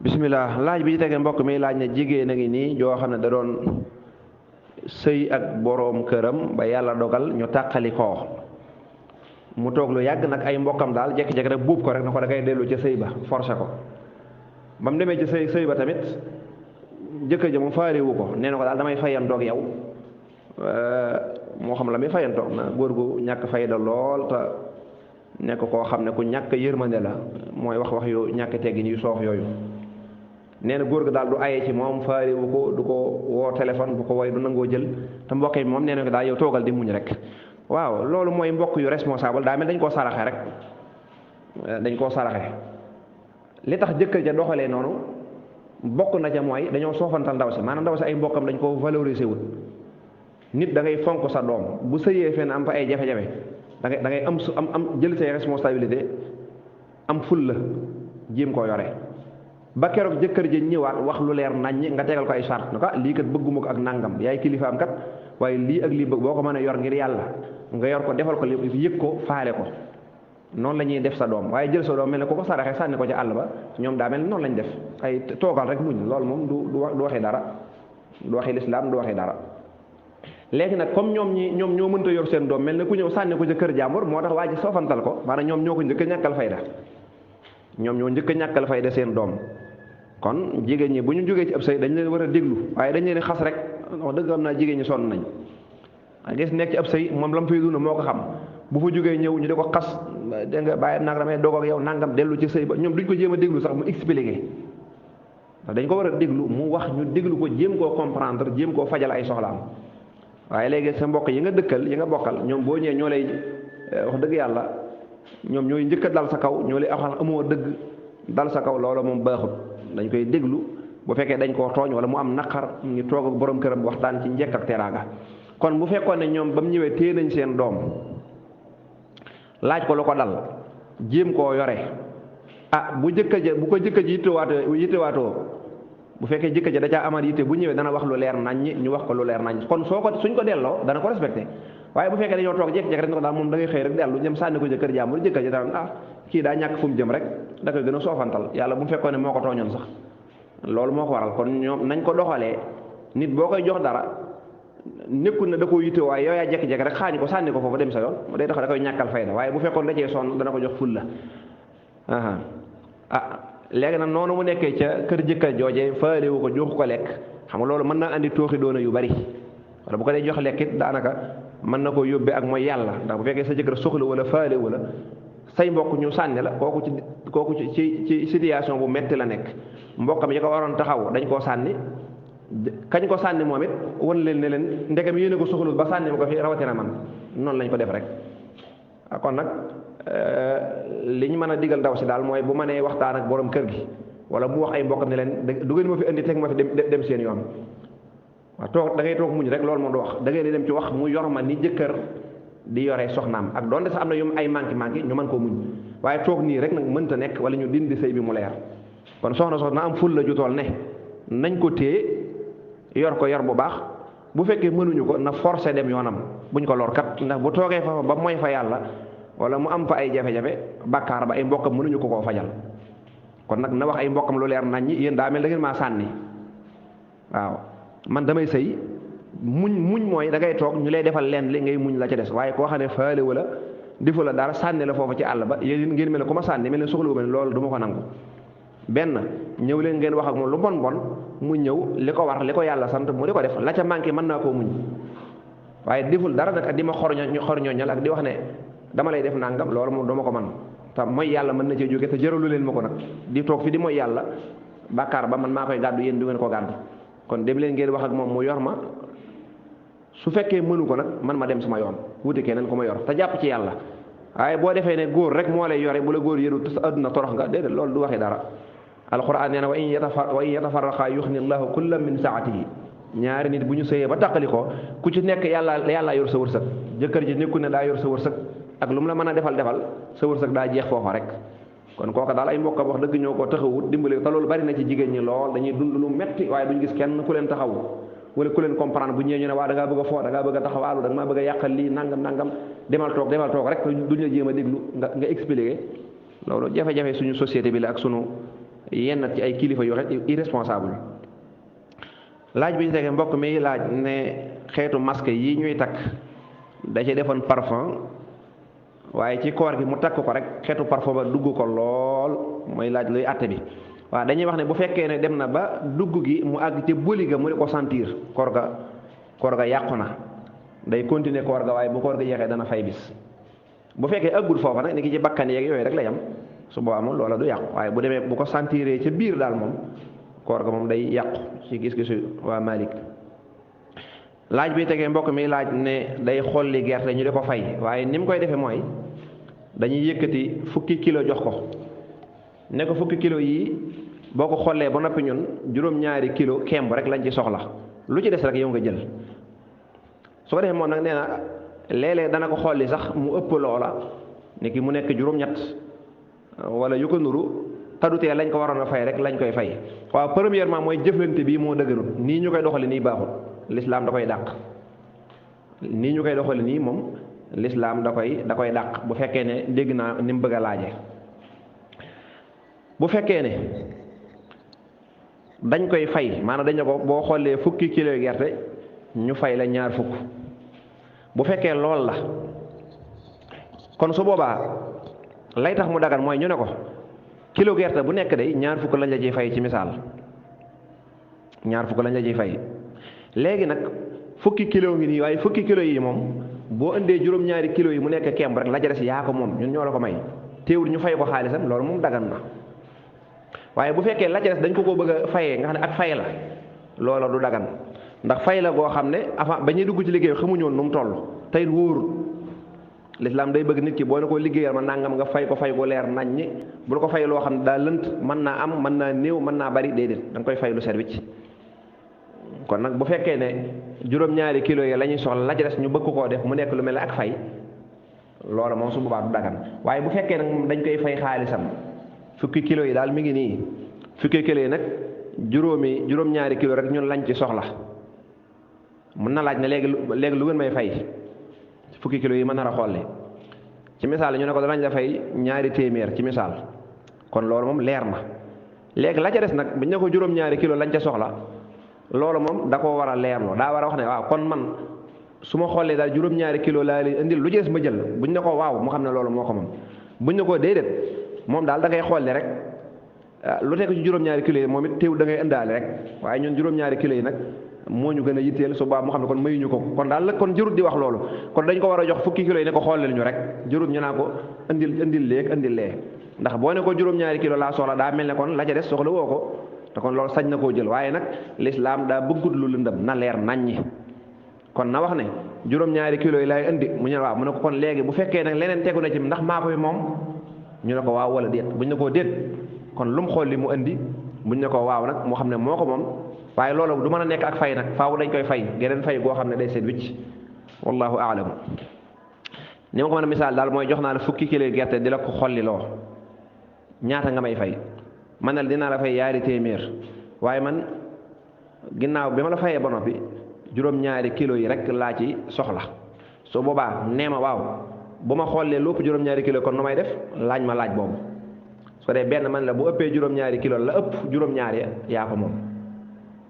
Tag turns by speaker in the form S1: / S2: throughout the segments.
S1: bismillah laaj bi ci tege mbokk mi laaj ne jigéen a ngi nii joo xam ne da doon sëy ak boroom këram ba yàlla dogal ñu tàqali koo mu toog lu yàgg nag ay mbokkam daal jekki-jekki rek buub ko rek na ko da ngay dellu ca sëy ba forcé ko ba mu demee ci sëy ba tamit jëkkër ja moom faalewu ko nee na ko daal damay fayantoog yow moo xam la muy fayantoog na góor gu ñàkk fayda lool te nekk koo xam ne ku ñàkk yërmande la mooy wax yu ñàkk teggin yu soof yooyu nee na góor ga daal du aye ci moom faalewu ko du ko woo téléphone bu ko woy du nangoo jël te mbokk yi moom nee na ko daal yow toogal di muñ rek waaw loolu mooy mbokk yu responsable daa mel dañ koo saraxe rek dañ koo saraxe li tax jëkkër ja doxalee noonu bokk na ca mooy dañoo soofantal ndaw si maanaam ndaw si ay mbokkam dañ ko valoriser wut nit da ngay fonk sa doom bu sëyee fenn am fa ay jafe-jafe da ngay am jël say responsabilité am ful la jéem koo yore ba keroog jëkkër ji ñëwaat wax lu leer naññ nga tegal ko ay charte ne ko lii kat bëgguma ko ak nangam yaay kilifaam kat waaye lii ak lii bëgg boo ko mën a yor ngir yàlla nga yor ko defal ko li yëg ko faale ko noonu la ñuy def sa doom waaye jël sa doom mel ne ku ko saraxee sànni ko ci àll ba ñoom daa mel ne noonu lañ def ay toogal rek muñ loolu moom du waxi dara du waxi lislaam du waxi dara léegi nag comme ñoom ñoo mënta yor seen doom mel ne ku ñëw sànni ko ca kër jàmbur moo tax waa ji soofantal ko maanaam ñoom ñoo ko njëkk a ñàkkal fayda ñoom ñoo njëkk a ñàkkal fayda seen doom kon jigéen ñi bu ñu jógee ci ab sëy dañ leen war a déglu waaye dañ leen xas rek wax dëgg am naa jigéen ñi sonn nañ waaye gis nekk ci ab sëy moom la mu fay dund moo ko xam bu fa jógee ñëw ñu di ko xas dégg nga bàyyi nag damay doog ak yow nangam dellu ci sëy ba ñoom duñ ko jéem a déglu sax mu expliqué dañ ko war a déglu mu wax ñu déglu ko jéem koo comprendre jéem koo fajal ay soxlaam waaye léegi sa mbokk yi nga dëkkal yi nga bokkal ñoom boo ñëwee ñoo lay wax dëgg yàlla ñoom ñooy njëkk a dal sa kaw ñoo lay wax amoo dëgg dal sa kaw loolu moom baaxut dañ koy déglu bu fekkee dañ koo tooñ wala mu am naqar ñu toog ak borom këram waxtaan ci njëkk ak teraanga kon bu fekkoon ne ñoom ba mu ñëwee téye nañ seen doom laaj ko lu ko dal jéem koo yore bu jëkkër ja bu ko jëkkër ji yittewaatoo bu fekkee jëkkër ja da caa amal yitte bu ñëwee dana wax lu leer naññ ñu wax ko lu leer naññ kon suñ ko delloo dana ko respecté waaye bu fekkee dañoo toog jékki-jékki rek ne ko daal moom da ngay xëy rek dellu ñëm sànni ko jëkkër jàmbur jëkkër ja daan kii daa ñàkk fu mu jëm rek da koy gën a soofantal yàlla bu mu fekkoon ne moo ko tooñoon sax loolu moo ko waral kon ñoom nañ ko doxalee nit boo koy jox dara nekkul na da koo yitte waaye yow yaa jékki-jékki rek xaañ ko sànni ko foofu dem sa yoon day tax da koy ñàkkal fayda waaye bu fekkoon da cee sonn dana ko jox ful la léegi nag noonu mu nekkee ca kër jëkkër joojee faalewu ko joxu ko lekk xam nga loolu mën naa andi tooxi doona yu bari wala bu ko dee jox lekk it daanaka mën na koo yóbbee ak mooy yàlla ndax bu fekkee sa jëkkër soxla wala faalewu la say mbokk ñu sànni la kooku ci situation bu metti la nekk mbokkam yi ko waroon taxaw dañ koo sànni kañ ko sànni moom it wan leen ne leen ndegam yéene ko soxlul ba sànni ma ko fi rawatina man noonu lañ ko def rek kon nag li ñu mën a digal ndaw si daal mooy bu ma nee waxtaan ak borom kër gi wala mu wax ay mbokkam ne leen du ngeen ma fi indi teg ma fi dem seen yoon waaw toog da ngay toog muñ rek loolu moom du wax da ngay di dem ci wax mu yor ma ni jëkkër di yore soxnaam ak doonte sax am na yu ay manqué ñu mën koo muñ waaye toog nii rek nag mënta nekk wala ñu dindi sëy bi mu leer kon soxna am ful la ju tool ne nañ ko téye yor ko yor bu baax bu fekkee mënuñu ko na forcé dem yoonam buñ ko lor kat ndax bu toogee fa ba mooy fa yàlla wala mu am fa ay jafe-jafe bàkkaar ba ay mbokkam mënuñu ko koo fajal kon nag na wax ay mbokkam lu leer nañ ñi yéen daa mel da ngeen maa sànni waaw man damay sëy muñ mooy da ngay toog ñu lay defal leen li ngay muñ la ca des waaye koo xam ne faale wala defu la dara sànni la foofu ci àll ba yéen ngeen mel ne ku ma sànni mel ne soxla wu loolu du ma ko nangu benn ñëw leen ngeen wax ak moom lu bon mu ñëw li ko war li ko yàlla sant mu di ko def la ca manqué mën naa koo muñ waaye deful dara nag ak di ma xorñooñal ak di wax ne dama lay def nangam loolu moom dama ko man te mooy yàlla mën na cee jóge te jëralu leen ma ko nag di toog fi di mooy yàlla bàkkaar ba man maa koy gàddu yéen du ngeen ko gàddu kon dem leen ngeen wax ak moom mu yor ma su fekkee mënu ko nag man ma dem sama yoon wuti keneen ku ma yor te jàpp ci yàlla waaye boo defee ne góor rek moo lay yore bu la góor yëru te sa àdduna torox nga déedéet loolu du waxi dara alquran nee na wa in yatafarraqa yuxni llahu kullam min saatihi ñaari nit bu ñu sëyee ba tàqali ko ku ci nekk yàlla yor sa wërsëg jëkkër ji nekku ne daa yor sa wërsëg ak lu mu la mën a defal sa wërsëg daa jeex foofa rek kon kooka daal ay mbokkam wax dëgg ñoo ko taxawut dimbali te loolu bari na ci jigéen ñi lool dañuy dund lu metti waaye duñ gis kenn ku leen taxawu wala ku leen comprendre bu ñëwee ñu ne waa da ngaa bëgg a foo da ngaa bëgg a taxawaalu da nga maa bëgg a yàqal lii nangam demal toog rek duñ la jéem a déglu nga expliquer loolu jafe-jafe suñu société bi la ak sunu yenn ci ay kilifa yu irresponsable. laaj bi ñu tege mbokk mi laaj ne xeetu masque yi ñuy takk da ci defoon parfum waaye ci koor gi mu takk ko rek xeetu parfum ba dugg ko lool mooy laaj luy àtte bi. waaw dañuy wax ne bu fekkee ne dem na ba dugg gi mu àgg ca boli ga mu di ko sentir koor ga yàqu na day continuer koor ga waaye bu koor ga jeexee dana fay bis. bu fekkee àggul foofa nag ni ki ci bakkan yeeg yooyu rek la yam su boobaa moom loola du yàqu waaye bu demee bu ko sentiree ca biir daal moom koor ga moom day yàqu ci gis-gisu waa Malik. laaj bi tegee mbokk mi laaj ne day xolli gerte ñu di ko fay waaye ni mu koy defee mooy dañuy yëkkati fukki kilo jox ko ne ko fukki kilo yii boo ko xollee ba noppi ñun juróom-ñaari kilo kemb rek lañ ci soxla lu ci des rek yow nga jël. su ko defee moom nag nee na léeg-léeg dana ko xolli sax mu ëpp loola ni ki mu nekk juróom-ñett wala yu ko nuru tadutee lañ ko waroon a fay rek lañ koy fay. waaw premièrement mooy jëflante bii moo dëgërut nii ñu koy doxale nii baaxul lislaam da koy dàq nii ñu koy doxale nii moom lislaam da koy dàq bu fekkee ne dégg naa ni mu bëgg a laaje. bu fekkee ne dañ koy fay maanaam dañ ne ko boo xoolee fukki kilo gerte ñu fay la ñaar fukk bu fekkee lool la kon su boobaa lay tax mu dagan mooy ñu ne ko kilo gerte bu nekk day ñaar fukk lañ la ciy fay ci misaal ñaar fukk lañ la ciy fay. léegi nag fukki kilo ngi nii waaye fukki kilo yi moom boo indee juróom-ñaari kilo yi mu nekk kemb rek la ca des yaa ko moom ñun ñoo la ko may teewul ñu fay ko xaalisam loolu moom dagan na. waaye bu fekkee la ca des dañ ko bëgg a fayee nga xam ne ak fay la loola du dagan ndax fay la goo xam ne avant ba ñuy dugg ci liggéey xamuñu woon nu mu toll tey wóorul. lislaam day bëgg nit ki boo ne ko liggéeyal ma nangam nga fay ko fay ko leer nañ ñi bul ko fay loo xam ne daa lënt mën naa am mën naa néew mën naa bari déedéet da nga koy fay lu set wicc. kon nag bu fekkee ne juróom-ñaari kilo yi la ñuy soxla la ca des ñu bëgg koo def mu nekk lu mel ne ak fay loola moom su boobaa du dagan waaye bu fekkee nag moom dañ koy fay xaalisam fukki kilo yi daal mi ngi nii fukki kilo yi nag juróom-ñaari kilo rek ñun lañ ci soxla mun na laaj ne léegi lu ngeen may fay fukki kilo yi mën nar a xolle ci misaal ñu ne ko danañ la fay ñaari téeméer ci misaal kon loolu moom leer na léegi la ca des nag buñ ne ko juróom-ñaari kilo lañ ca soxla loolu moom da koo war a leerloo daa war a wax ne waaw kon man su ma xoolee daal juróom-ñaari kilo laa leen indil lu ci des ma jël buñ ne ko waaw mu xam ne loolu moo ko moom buñ ne ko déedéet moom daal da ngay xoole rek lu tekk ci juróom-ñaari kilo yi moom it teew da ngay indaale rek waaye ñun juróom-ñaari kilo yi nag moo ñu gën a yitteel su baa mu xam ne kon mayuñu ko kon daal kon jërut di wax loolu kon dañ ko war a jox fukki kilo yi ne ko xooleel ñu rek jërut ñu naa ko indil lee ndax boo ne ko juróom-ñaari kilo laa soxla daa mel ne kon la ca des soxla woo ko te kon loolu sañ na koo jël waaye nag lislaam daa bëggut lu lëndëm na leer naññi kon na wax ne juróom-ñaari kilo yi laay indi mu ñu ne waaw mu ne ko kon léegi bu fekkee nag leneen tegu na ci ndax maa ko fi moom ñu ne ko waaw wala déet buñ ne koo déet kon lu mu xool li mu indi buñ ne ko waaw nag moo xam ne moo ko moom waaye loolu du mën a nekk ak fay nag faaw dañ koy fay geneen fay goo xam ne day seet wicc wallahu aalam. ni ma ko mën a misaal daal mooy jox naa la fukki kilo gerte di la ko xolli loo ñaata nga may fay man na dinaa la fay yaari téeméer waaye man ginnaaw bi ma la fayee ba noppi juróom-ñaari kilo yi rek laa ci soxla su boobaa nee ma waaw bu ma xollee lépp juróom-ñaari kilo kon nu may def laaj ma laaj boobu su dee benn man la bu ëppee juróom-ñaari kilo la ëpp juróom-ñaari yaa ko moom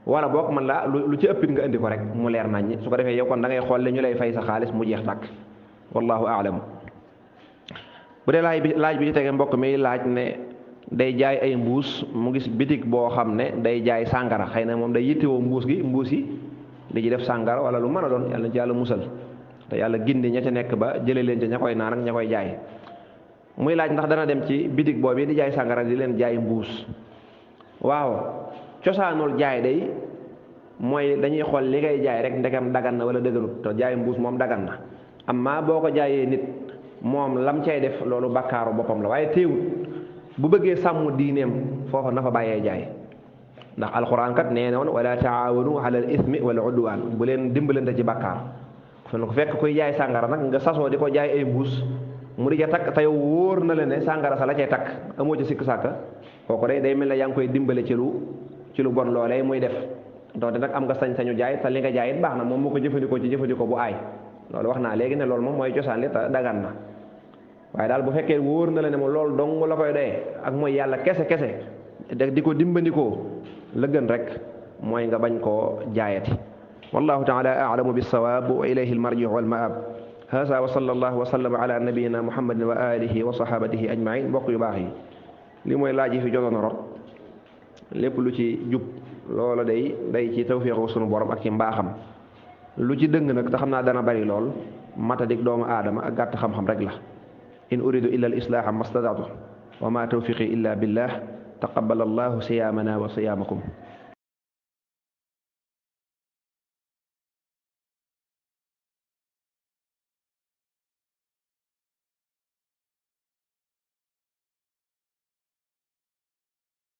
S1: wala boog man la lu ci ëppit nga indi ko rek mu leer nañ su ko defee yow kon da ngay xolle ñu lay fay sa xaalis mu jeex tàkk wallahu aalam. bu dee laaj bi ci tege mbokk mi laaj ne day jaay ay mbuus mu gis bitig boo xam ne day jaay sàngara xëy na moom day yittewoo mbuus yi di ci def sàngara wala lu mën a doon yàlla na ci yàlla musal te yàlla gindi ña ca nekk ba jëlee leen ca ña koy naan ak ña koy jaay muy laaj ndax dana dem ci bitig boobu di jaay sàngara di leen jaay mbuus. waaw cosaanul jaay day mooy dañuy xool li ngay jaay rek ndegam dagan na wala dëgganut te jaay mbuus moom dagan na amma boo ko jaayee nit moom lam cay def loolu bakkaaru boppam la waaye teewut bu bëggee sàmm diineem foofa na fa bàyyee jaay ndax alxuraan kat nee na woon wala taawanu ala al ismi wal udwaan bu leen dimbalante ci bàkkaar kon ko fekk koy jaay sàngara nag nga sasoo di ko jaay ay mbuus mu di ca takk te yow wóor na la ne sàngara sa la cay takk amoo ci sikk sàkk kooku day mel ne yaa ngi koy dimbale ci lu bon loolee muy def donte nag am nga sañ-sañu jaay te li nga jaay it baax na moom moo ko jëfandikoo ci jëfandikoo bu aay loolu wax naa léegi ne loolu moom mooy cosaan li te dagan na waaye daal bu fekkee wóor na la ne moom loolu dong la koy doyee ak mooy yàlla kese di ko dimbandikoo la gën rek mooy nga bañ koo jaayati. wallahu taala a'lamu bis-sawaab wa ilayhi al-marji'u wal ma'aab. haza wa sallallahu wa sallama ala nabiyyina muhammadin wa alihi wa sahabatihi ajmain. mbokk yu baax yi li mooy laaj yi fi jotoon a rot lépp lu ci jub loola day ci tawfiixu sunu borom ak ci mbaaxam. lu ci dëng nag te xam naa dana bari lool matadik doomu aadama ak gàtt xam-xam rek la. in uridu illa al-islaaha mastataatu wa ma tawfiqi illa billah taqabbala allahu siyaamana wa siyaamakum.